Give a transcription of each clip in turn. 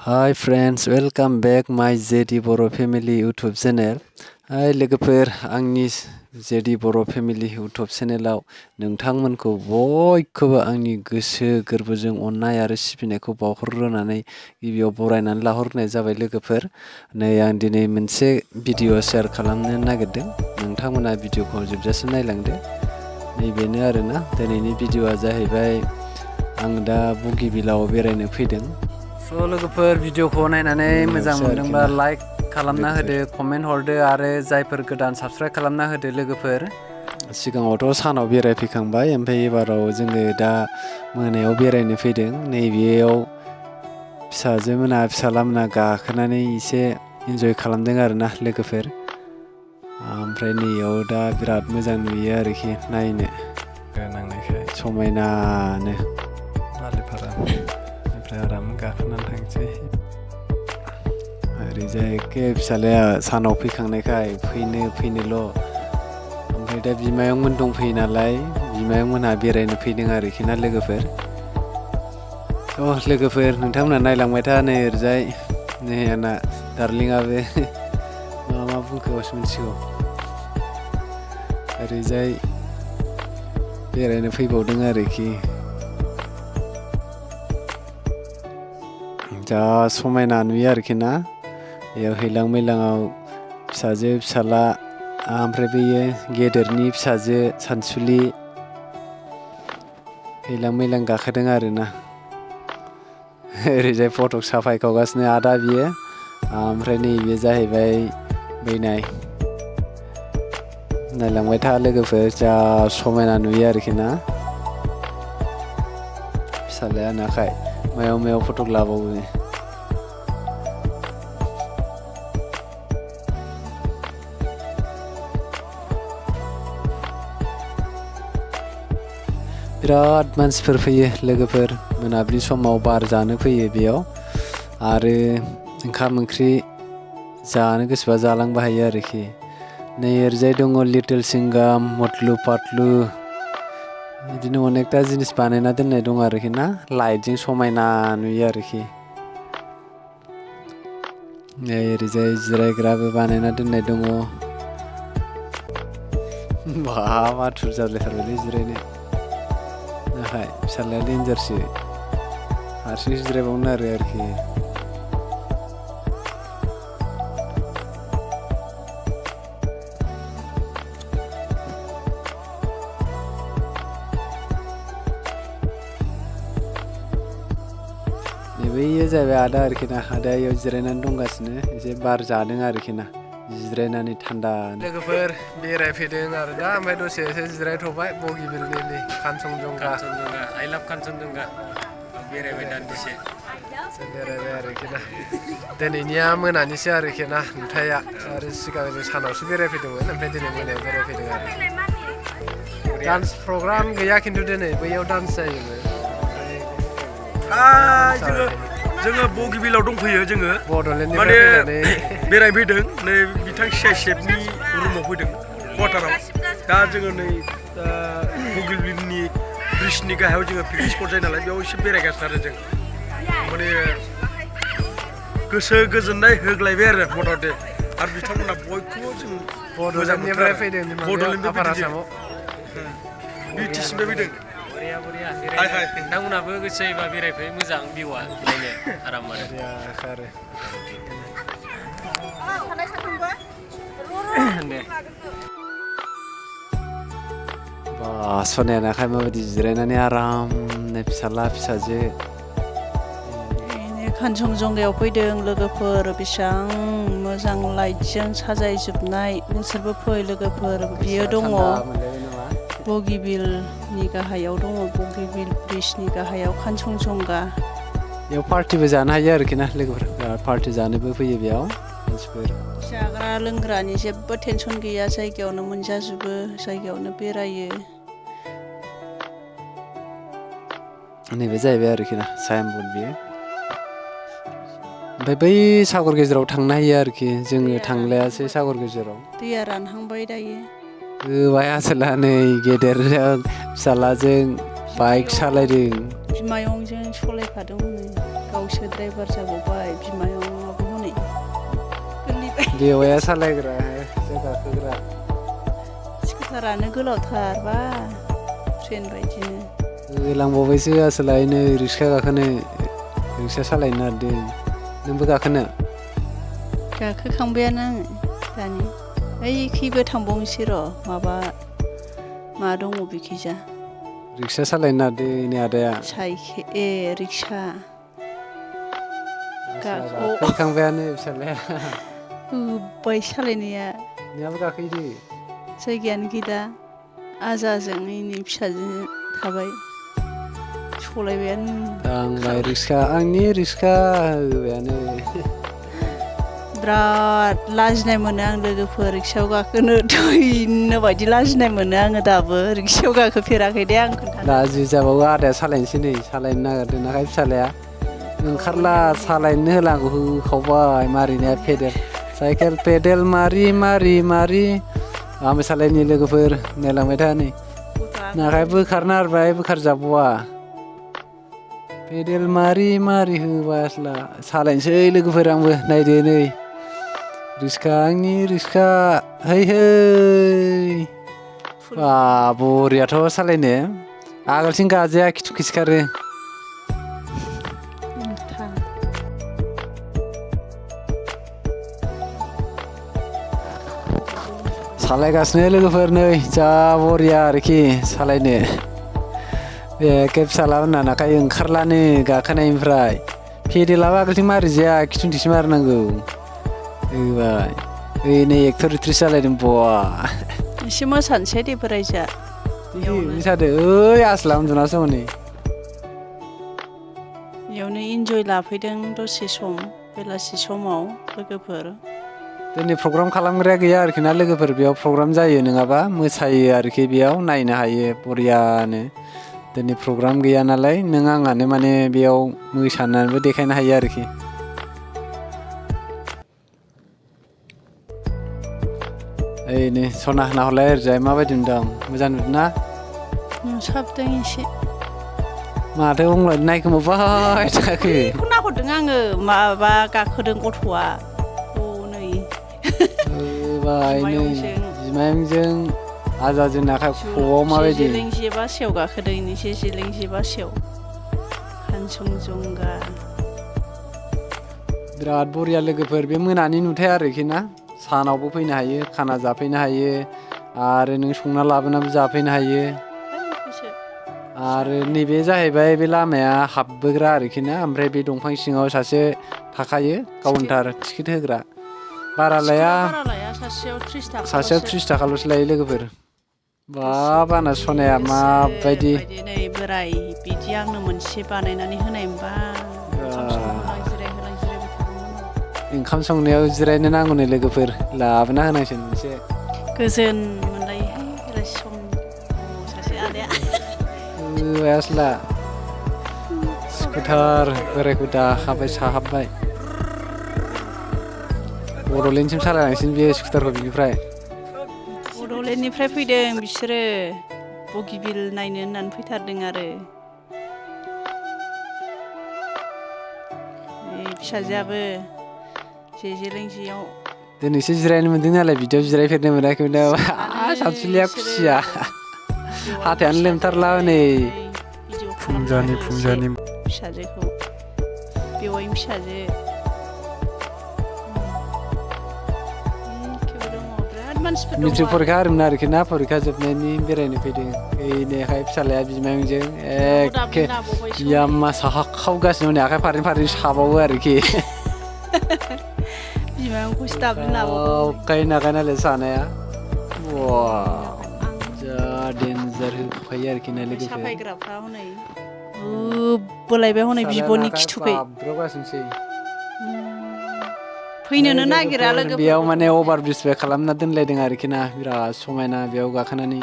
Hi friends, welcome back my JD Boro Family YouTube channel. Hi लोगोफोर आंनि JD Boro Family YouTube channelआव नोंथांमोनखौ बयखौबो आंनि गोसो गोरबोजों अननाय आरो सिबिनायखौ बावहरग्रोनानै गिबियाव बरायनानै लाहरनाय जाबाय लोगोफोर। नै आं दिनै मोनसे भिडिअ शेयार खालामनो नागिरदों। नोंथांमोना भिडिअखौ जोबजासिम नायलांदो। नैबेनो आरोना दिनैनि भिडिअआ जाहैबाय आं दा बगिबिलाव बेरायनो फैदों। लोगोफोर भिडिअखौ नायनानै मोजां मोनदोंबा लाइक खालामना होदो, कमेन्ट हरदो आरो जायफोर गोदान साबस्क्राइब खालामना होदो लोगोफोर। सिगाङावथ' सानाव बेरायफैखांबाय, ओमफ्राय एबाराव जोङो दा मोनायाव बेरायनो फैदों। नैबेयाव फिसाजोमोना फिसालामोना गाखोनानै एसे इन्जय खालामदों आरोना लोगोफोर। ओमफ्राय नैयाव दा बिराद मोजां नुयो आरोखि नायनो नांनायखाय समायनानो आलिफारा। आराम गाखोनानै थांसै। ओरैजाय एखे फिसालाया सानाव फैखांनायखाय फैनोल'। ओमफ्राय दा बिमायंमोन दंफैयो नालाय बिमायंमोनहा बेरायनो फैदों आरोखि ना लोगोफोर। लोगोफोर नोंथांमोना नायलांबाय था। नै ओरैजाय नै आंना डार्लिंआबो मा बुंखोबासो मिथिगौ। ओरैजाय बेरायनो फैबावदों आरोखि। जा समायना नुयो आरोखि ना। बेयाव हैलां मैलाङाव फिसाजो फिसाला, ओमफ्राय बेयो गेदेरनि फिसाजो सानसुलि हैलां मैलां गाखोदों आरोना। ओरैजाय फटक साफायखावगासिनो आदा बियो। ओमफ्राय नैबे जाहैबाय बैनाय। नायलांबाय था लोगोफोर, जा समायना नुयो आरोखि ना। फिसालाया नाखाय मायाव फटक लाबावो। बिराद मानसिफोर फैयो लोगोफोर। मोनाबिलि समाव बार जानो फैयो बेयाव। आरो ओंखाम ओंख्रि जानो गोसोबा जालांनो हायो आरोखि। नै ओरैजाय दङ लिटिल सिंगाम, मटलु पाटलु, बिदिनो अनेकथा जिनिस बानायना दोननाय दं आरोखि ना। लाइटजों समायना नुयो आरोखि। नै ओरैजाय जिरायग्राबो बानायना दोननाय दङ। आथुर जालायथारबायलै जिरायनो। नाथाय फिसालाया डेन्जारसो, हारसिं जिरायबावनो आरोखि। बैयो जाहैबाय आदा आरोखि ना। आदाया इयाव जिरायनानै दंगासिनो, एसे बार जादों आरोखि ना, जिरायनानै थान्दा। लोगोफोर बेरायफैदों आरो दा, ओमफ्राय दसे एसे जिरायथ'बाय बगिबिलनि कानचनजंगा। आइ लाभ कानचनजंगा बेरायबाय दान्दिसे बेरायबाय आरोखि ना। दिनैनिया मोनानिसो आरोखि ना नुथाया। आरो सिगां जों सानावसो बेरायफैदोंमोन, ओमफ्राय दिनै मोनायाव बेरायफैदों आरो। डान्स प्रग्राम गैया खिन्थु दिनै बैयाव डान्स जायोमोन। जोङो बगिबिलाव दंफैयो। जोङो माने बेरायफैदों। नै बिथां शेफनि रुमाव फैदों, क्वार्टाराव। दा जोङो नै बगिबिलनि ब्रिजनि गाहायाव जोङो पिकनिक स्पट जायो नालाय, बेयाव एसे बेरायगासिनो आरो जों। माने गोसो गोजोननाय होग्लायबाय आरो मथामथि। आरो बिथांमोना बयखौबो जों बड'लेण्डनिफ्राय फैदों, बड'लेण्डनिफ्राय बिटिसिनिफ्राय फैदों। नोंथांमोनाबो गोसो जायोबा बेरायफै, मोजां भिउआ नायनो आराम आरो। सनाया नाखाय माबायदि जिरायनानै आरामनो फिसाला फिसाजो। कानचनजंगायाव फैदों लोगोफोर। बेसेबां मोजां लाइटजों साजायजोबनाय। नोंसोरबो फै लोगोफोर। बियो दङ बगिबिलनि गाहायाव दङ, बगिबिल ब्रिजनि गाहायाव कानचनजंगा। बेयाव पार्टिबो जानो हायो आरोखि ना लोगोफोर। बिराद पार्टि जानोबो फैयो बेयाव मानसिफोर। जाग्रा लोंग्रानि जेबो टेनसन गैया, जायगायावनो मोनजाजोबो, जायगायावनो बेरायो। नैबे जाहैबाय आरोखि ना साइन बर्ड बेयो। ओमफ्राय बै सागर गेजेराव थांनो हायो आरोखि। जोङो थांलायासै सागर गेजेराव। दैया रानहांबाय दायो। होबाय आसोला नै गेदेरजों फिसालाजों बाइक सालायदों। बिमायंजों सलायफादों हनै गावसो ड्राइभार जाबावबाय बिमायंआबो हनै गोलैबाय बेवाया सालायग्रा गाखोग्रा स्कुटारानो गोलावथार बा ट्रेन बायदिनो होलांबावबायसो आसोलायनो रिक्सा गाखोनो रिक्सा सालायनो नागिरदों नोंबो गाखोनो गाखोखांबायानो आङो दानि ओइखैबो थांबावनोसै र' माबा मा दङ बेखैजा रिक्सा सालायनो नागिरदों नै आदाया रिक्सा गाखोखांबायानो फिसालाया होब्बाय सालायनाया नोंहाबो गाखोहैदो जायगायानो गैला आजाजों नै फिसाजो थाबाय सलायबायानो दांबाय रिक्सा आंनि रिक्सा होबायानो बिराद लाजिनाय मोनो आं लोगोफोर रिक्सायाव गाखोनो थैनो बायदि लाजिनाय मोनो आङो दाबो रिक्सायाव गाखोफेराखै दे आं खोन्थानो लाजि जाबावो आदाया सालायनोसै नै सालायनो नागिरदों नालाय फिसालाया ओंखारला सालायनो होलांगौ होखावबाय मारिनाया पेदेल साइकेल पेदेल मारि मारि मारि आंबो सालायनि लोगोफोर नायलांबाय था नै नाखाय बोखारनो नागिरबाय बोखारजाबावा पेदेल मारि मारि होबाय आसला सालायनोसै लोगोफोर आंबो नायदो नै रिक्सा आंनि रिक्सा है है बा बरियाथ' सालायनो आगोलथिं गाजाया खिथु खिसिखारो सालायगासिनो लोगोफोर नै जा बरिया आरोखि सालायनो एखे फिसाला होनना नाखाय ओंखारलानो गाखोनायनिफ्राय पेदेलाबो आगोलथिं मारिजाया खिथुथिंसो मारिनांगौ होबाय ओइ नै एक्टर एक्ट्रिस जालायदों बवा एसे मोसानोसै दे बोराइजा मोसादो ओइ आसला उन्दुनासो दङ नै बेयावनो इन्जय लाफैदों दसे सम बेलासि समाव लोगोफोर दिनै प्रग्राम खालामग्राया गैया आरोखि ना लोगोफोर बेयाव प्रग्राम जायो नङाबा मोसायो आरोखि बेयाव नायनो हायो बरियानो दिनै प्रग्राम गैया नालाय नों आंहानो माने बेयाव मोसानानैबो देखायनो हायो आरोखि ओइ नै सना नाहरलाय ओरैजाय माबायदि नुदों मोजां नुदोंना नुसाबदों एसे माथो अंलाय नायखोमाबाय थाखो बेखौ नाहरदों आङो माबा गाखोदों गथ'आ बिमायंजों आजाजों नाखाय ख'आव माबायदि जेलें जेबा सेव गाखोदों एसे जेलें जेबा सेव कानचनजंगा बिराद बरिया लोगोफोर बे मोनानि नुथाय आरोखि ना सानावबो फैनो हायो खाना जाफैनो हायो आरो नों संना लाबोनाबो जाफैनो हायो आरो नैबे जाहैबाय बे लामाया हाबबोग्रा आरोखि ना ओमफ्राय बे दंफां सिङाव सासे थाखायो काउन्टार टिकेट होग्रा बारा लाया सासेयाव 30 थाखाल'सो लायो लोगोफोर बा बाना सनाया माबायदि नै बोराय बिदि आंनो मोनसे बानायनानै होनायमोनबा ओंखाम संनायाव जिरायनो नांगौनो लोगोफोर लाबोना होनांसिगोन मोनसे गोजोन मोनलायोहाय बेलासि सम सासे आदाया आसला स्कुटार बोरायखौ दाखाबाय साहाबबाय बड'लेण्डसिम सालायनांसिगोन बे स्कुटारखौ बिनिफ्राय बड'लेण्डनिफ्राय फैदों बिसोरो बगिबिल नायनो होननानै फैथारदों आरो फिसाजोआबो जेलें जेयाव दिनैसो जिरायनो मोन्दों नालाय बिदियाव जिरायफेरनो मोनाखैमोन सानसुलिया खुसिया हाथायानो लोमथारला नै फुंजानि फिसाजोखौ बेवाइनि फिसाजो मेट्रिक फरिखा होदोंमोन आरोखि ना फरिखा जोबनायनि बेरायनो फैदों ओइनोहाय फिसालाया बिमायंजों एखे याम्मा साहाखावगासिनो हनै आखाइ फारनै फारनै साबावो आरोखि बिमायंखौसो दाब्लिन लाबावो नाखाय नालाय सानाया वा जा डेन्जार होखायो आरोखि ना लोगोफोर साफायग्राफ्रा हनै बोलायबाय हनै बिब'नि खिथुखै फैनोनो नागिरा लोगोफोर बेयाव माने अभार ब्रिजबो खालामना दोनलायदों आरोखि ना बिराद समायना बेयाव गाखोनानै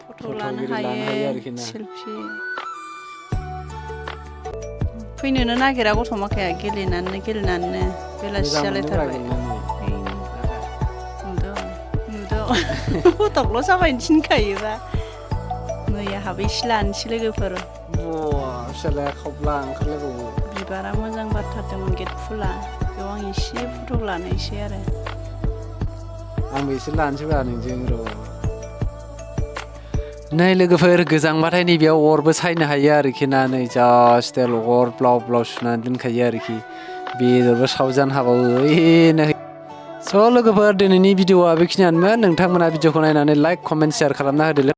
फट' लानो हायो आरोखि ना सेलफि फैनोनो नागिरा गथ' माखाया गेलेनानै बेलासि जालायथारबाय नुदों फटकल' जाबाय थिनखायोबा नै आंहाबो एसे लानोसै लोगोफोर फिसालाया खावब्ला ओंखारलायबावो बिबारा मोजां बारथारदोंमोन गेट फुला बेयाव आं एसे फट' लानोसै आरो आंबो एसे लानोसैबा नोंजों र' नै लोगोफोर गोजांबाथाय नैबेयाव अरबो सायनो हायो आरोखि ना नै जास्ट अर ब्लाव ब्लाव सुनानै दोनखायो आरोखि बेदरबो सावजानो हाबावो ओइनो स' लोगोफोर दिनैनि भिडिअ'आ बेखिनियानोमोन नोंथांमोना भिडिअ'खौ नायनानै लाइक कमेन्ट शेयार खालामना होदो